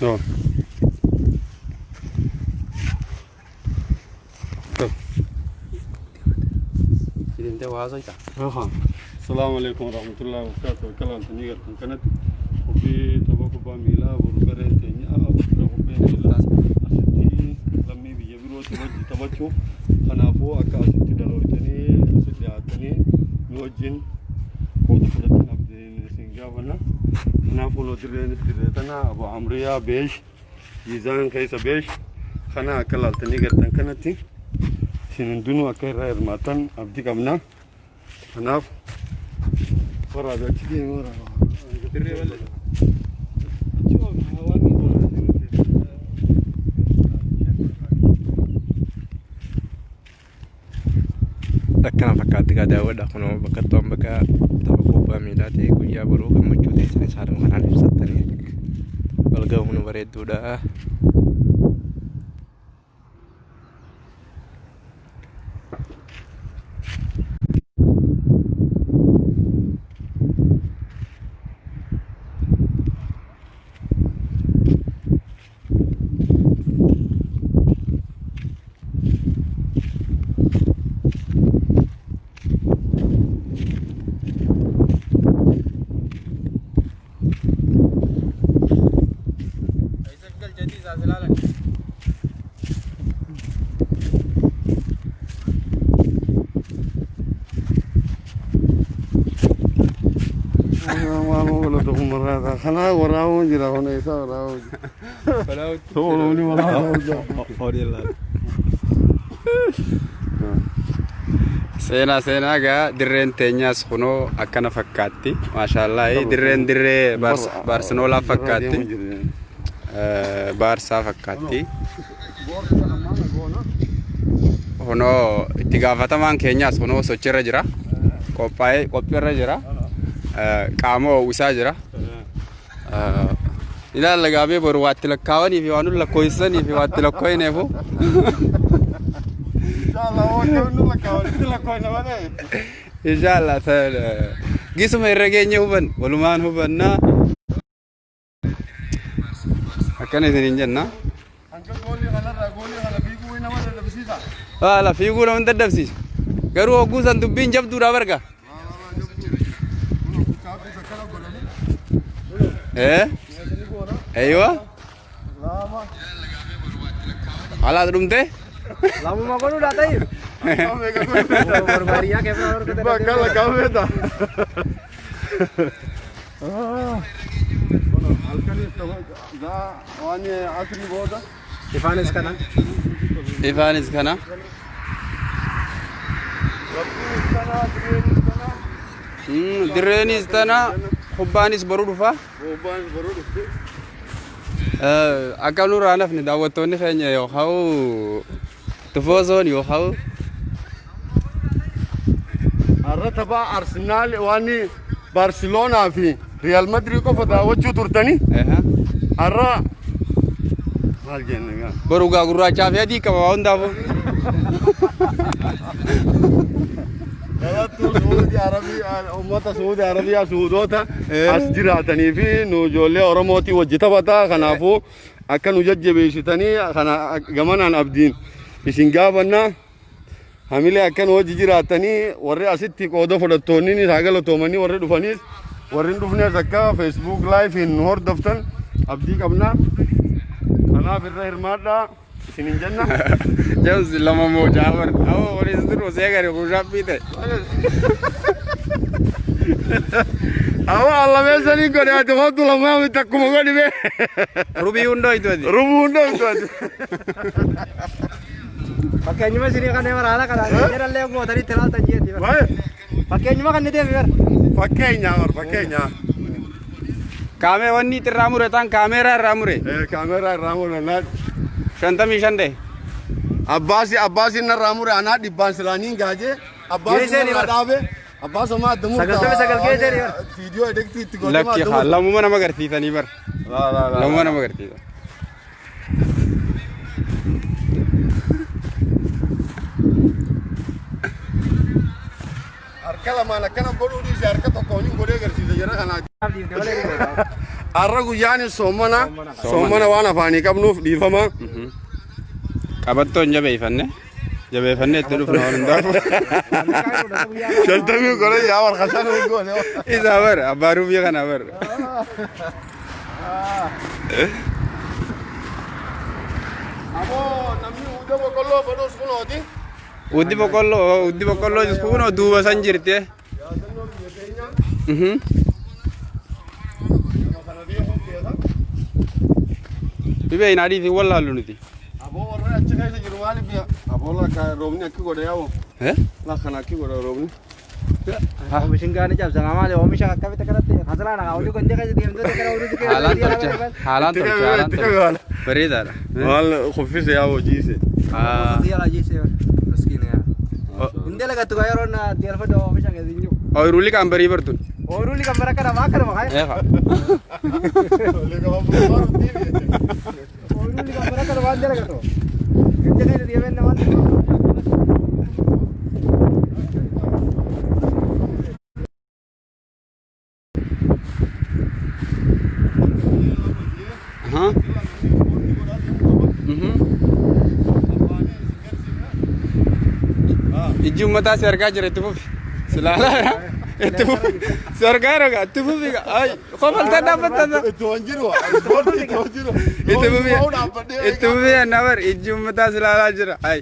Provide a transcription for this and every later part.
No. Deemtee waa haasofta. Asalaamu alaikum warahmatullahi wabarakatuh. Akka laaltanii gartan kanatti qophii tapha kubbaa miilaa boru gareen teenya kubbaa miilaa asitti lammii biyya birootti wajji taphachuuf kanaafuu akka asitti dalooytanii asitti dhiyaatanii nu wajjin qooda fudhatan abdiin isin gaafanna. Kanaafuu nu dirreenis dirree tana Abu Amriyaa Beesh Jiizaan keessa Beesh kana akka laaltanii gartan kanatti isin hundinuu akka irraa hirmaattan abdii qabna. Kanaaf waraabee achi deemee waraaba. Dirree bal'aa. Achi waan ni Akkana fakkaatti gaa daawwadha kunoo bakka itti bakka tapha kubbaa miilaa ta'e guyyaa boruu gammachuu teessanis haaluma kanaan ibsattanii wal gahuun bareedduudha. Kana waraabuu jira kun eessa waraabuu jira. Tooluun waraabuu jira. Seenaa seenaa gaa dirreen teenyaas kunoo akkana fakkaatti. Maashaallah dirreen dirree Baarseloonaa fakkaatti. Baarsaa fakkaatti. Kunoo itti gaafatamaan keenyaas kunoo sochiirra jira. Qophaa'ee qophiirra jira. Qaama ho'isaa jira. Ilaalla gaabee boru waatti lakkaawanii fi waan lakkoofsanii fi waatti lakkooyineefu. Inshallah gisuma irra geenye huban walumaan hubannaa. Akkana isin hin jenna. Hanga goolii kanarraa goolii kana fiiguu nama dadhabsiisa. Haala fiiguu nama hin dadhabsiisu. Garuu hogguu san dubbiin jabduudha barga. Eh? Aywa. Haala dhumte? Lamuma godhuudha ta'e. Barbaadiyyaa keessa Bakka lakkaa'ameeta. Waan asrii booda. Ifaanis kana. Ifaanis kana. Dirreenis tana kubbaanis boru dhufa. Bobbaan boruu dhufte. Akka nurraa nafni daawwattoonni keenya yookaan tufoosoon yookaan Har'a tapha Arsenaal waan Barseloonaa fi Real Madrid qofa daawwachuu turtanii har'a maal jenna gaa? boru gaa gurraachaa fi adii qaba waa hundaafuu. Dhalattuu Suudii Arabiyaa uummata Suudii Arabiyaa Suudoota as jiraatanii fi nu ijoollee Oromootii wajji taphataa kanaafuu akka nu jajjabeessitanii kana gamanaan abdiin isin gaafannaa. Hamilee akka nu wajji jiraatanii warri asitti qooda fudhattoonni haa galatoomanii warri dhufanis warri hin dhufnes akka Facebook live nu hordoftan abdii qabna. Kanaaf irra hirmaadhaa isin hin jenna. James lama moo jaafar. Awwa waliin jiru seegari kushaappii ta'e. Awwa allameessanii godhe ati kootu lamaa miti akkuma godhi bee. Rubii hundoo itti ati. Rubuu hunda miti ati. Fakkeenyuma isinii kan bara haala kanaan jedhallee gootanii itti ilaaltan jeeti. Waa'ee Fakkeenyuma kan ni deemi bara. fakkeenya bar fakkeenya. Kaamee wanni irraa mure taan kaameeraa irraa mure. Kaameeraa irraa mure naan. 55 ta'e. Abbaasi abbaasi narraa mure anaa dhibbaan silaaniin gaajee abbaasi Geessee ni narraa bara. dhaabe abbaas homaa adda murtaa. 99 geessee ni bara. Viidiyoo edektii itti godhee Lakki haa lamuma nama agarsiisanii bara. Laa laa laa. Lamuma nama agarsiisan. Harka lamaan akkana godhuu dhiise harka tokkoon hin godhee agarsiisa jara kanaa. Har'a guyyaan soomana. Soomana waan afaanii qabnuuf dhiifama. Qabattoon jabeeffanne. Jabeeffanne itti dhufna waan hundaaf. Shantamii golee yaa warqasaan goone. Isaa bara abbaa ruufii kana bara. Aboo namni hunda boqqolloo badhuus kunooti. Uddi boqqolloo uddi boqqolloo kunoo duuba san jirti. Yaadannoo biyya keenya. Nama kana beekuun beeka. Dhibee hin adii fi wallaallu nuti. Aboo warra achi keessa jiru maaliif biyya? Aboo lakka roobni akki godhe yaa'u. Eh? Lakkana akki godhe roobni. Oomishin gaanii cabsama maali oomisha akkamitti kanatti hasalaan hawli gondee keessa deemtoota gara ooluu Haalaan tolcha. Haalaan tolcha. Haalaan tolcha. Bareedaadha. Maal kuffise yaa'u jiise. Indee lagattu gaa yeroo na deelfadhu oomisha keessa hin jiru. Ooyiruu liqaan barii bartuun. Ooyiruu liqaan bara kana maa kana maqaa. Eeqa. Ooyiruu liqaan bara kana waan dalagatu. Indee keessa deemee namaan. Ijji uummataa si argaa jira itti fufi. Si ilaalaa jira. Itti fufi. Si argaa jira itti fufi. Ay kofaltaa dhaabbatta. Itti waan jiru. Itti waan jiru. Itti fufi. Itti fufi annaa bar ijji uummataa si ilaalaa jira. Ay.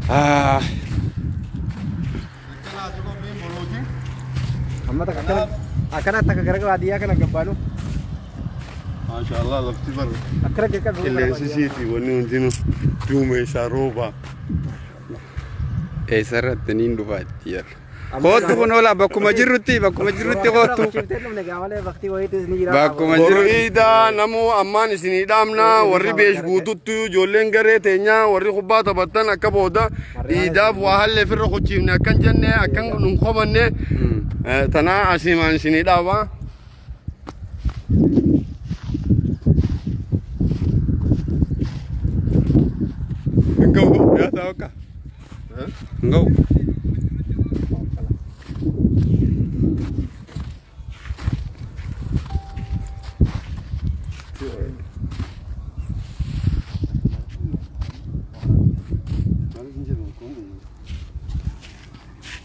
Ah. Amma takka akkana akkana takka gara baadiyyaa kana gabbaanu Maashaallah lafti bar akkana qaqqabu. qilleensi siiti wanni hundinuu duumessaa rooba. Eessarratti niin dhufaa itti yaala. Kootu kun oola bakkuma jirrutti bakkuma jirrutti kootu. Bakkuma Boru jiru. iidaa namuu ammaan isinii dhaamna warri beesh guututti ijoolleen garee teenyaa warri kubbaa taphattan akka booda iidaaf waa hallee firra kuchiifne akkan jenne akkan nun qobanne tanaa asiimaan isinii dhaaba. Ngau yaa ta'u akka. Ngau.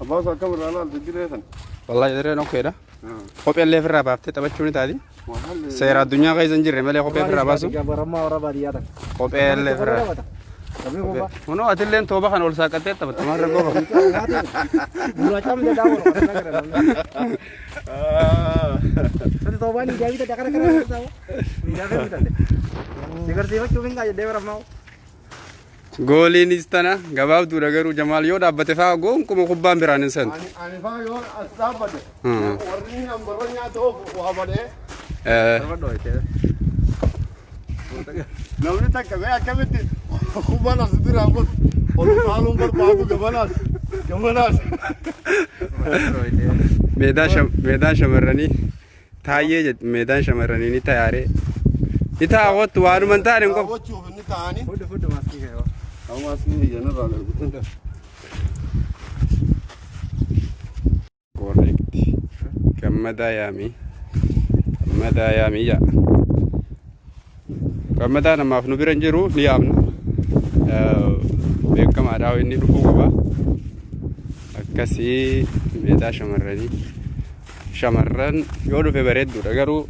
Abbaa akkam irraa laalte jireetan. Wallahi dirreen okkeedha. Kophee illee ofirraa baaftee taphachuu ni taati. Seera addunyaa keessa hin jirre malee kophee ofirraa baasu. Gabarammaa warra baadiyyaa takka. Kophee illee ofirraa. Kunoo atilleen tooba kana ol saaqattee taphatta maal rakkoo qaba. Gurraachaan daawwa kana. Sati toobaan ijaabii ta'e akkana kana ijaabii bitadhe. Sigarsiifachuu hin qaajadhee barammaa. Gooliinis tana gabaabduudha garuu Jamaal yoo dhaabbate fa'aa gonkumaa kubbaan biraan hin seentu. Ani faa yoo as dhaabbate warri inni ambarra nyaata oofu waa badee namni takka mee akkamitti kubbaan as dura kun ol utaaluun barbaadu gamanaas gamanaas. Meedaan shamarranii taayyee jedhu meedaan shamarranii ni tayaaree. Ni taa'awwattu waanuma hin taane hin qabu. Daawwachuuf inni taa'anii. Fudhu fudhu maaskii kee. Hawaasni iyyanarraa darbu. Correct. Gammadaa yaamii. Gammadaa yaamii yaa. Gammadaa namaaf nu bira hin jiru ni yaamna. Beekamaadhaa inni dhufuu qaba. Akkasii meedaa shamarranii. Shamarran yoo dhufe bareedduudha garuu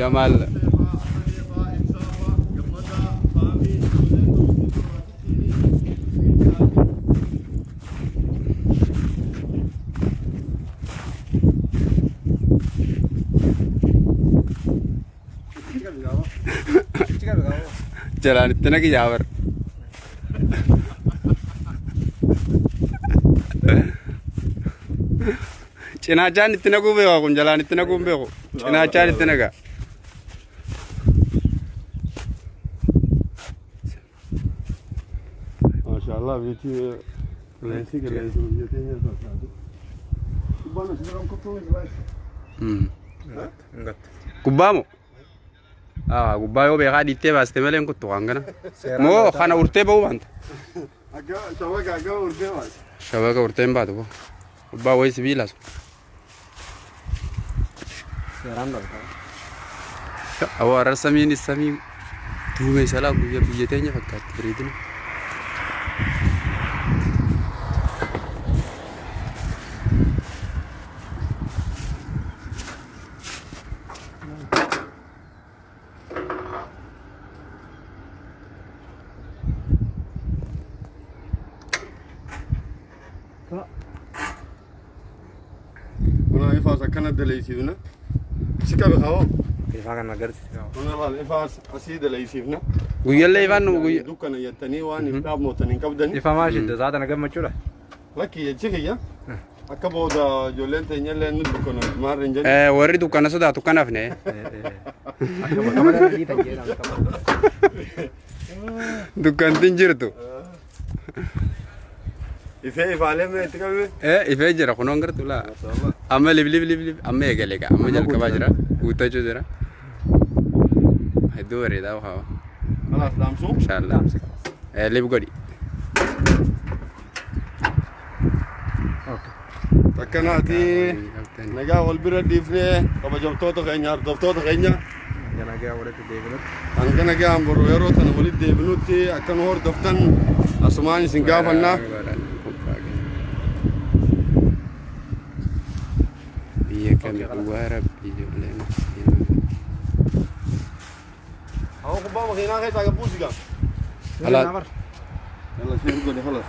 Jamaal jalaan itti naqi yaabar. Cinaachaan itti naquu beeku kun jalaan itti naquu hin beeku. Cinaachaan itti naqa. Maashaallah biitti qilleensi qilleensi biyya keenya fakkaatu. Kubbaan as jiran kuttuu Kubbaa moo? Gubbaa yoo beekaa dhiittee baaste malee hin kuttu waan kana. Moo kana urtee ba'uu baanta? Akka shabaqa akka urtee baase. Shabaqa urtee hin baatu. Kubbaa wayii sibiila sun. Seeraan dhalta. Awwa har'a samiin samii duumessa laa guyyaa biyya teenya fakkaatti bareedina. Kuna ifaas akkana dalaysiifna. Si qabe hawoo. Ifaa kan agarsiisa. Kuna laal ifaas asii dalaysiifna. Guyyallee ifaan nu guyya. Dukkana jettanii waan hin dhaabmotan hin qabdani. Ifa maal shidda saata na gammachuudha. Lakki jechi kiyya. Akka booda ijoolleen teenya illee nu dukkana maarra hin jedhu. Warri dukkana sodaatu kanaaf ne. Akka bakka malee dhiitan jedhan akka malee. Dukkantiin jirtu. Ifee ifaalee mee itti qabime? Ifee jira kunoon gartuu laa. Amma lib lib lib lib amma eegale gaa amma jalqabaa jira guuttachuu jira. Hedduu bareedaa haa. Kalaas dhaamsuu. Inshaallah. Lib godhi. Akkanaati nagaa wal bira dhiifnee kabajamtoota keenya hordoftoota keenya Nagaa walitti deebinutti. Hanga nagaan boru yeroo tana walitti deebinutti akka nu hordoftan asumaan isin gaafannaa. Biyya kami dhugaa rabbi ijoolleen. Hawa kubbaa makiinaa keessaa gabbuusi gaa. Ala. Yalla, shee godhe, خلاص.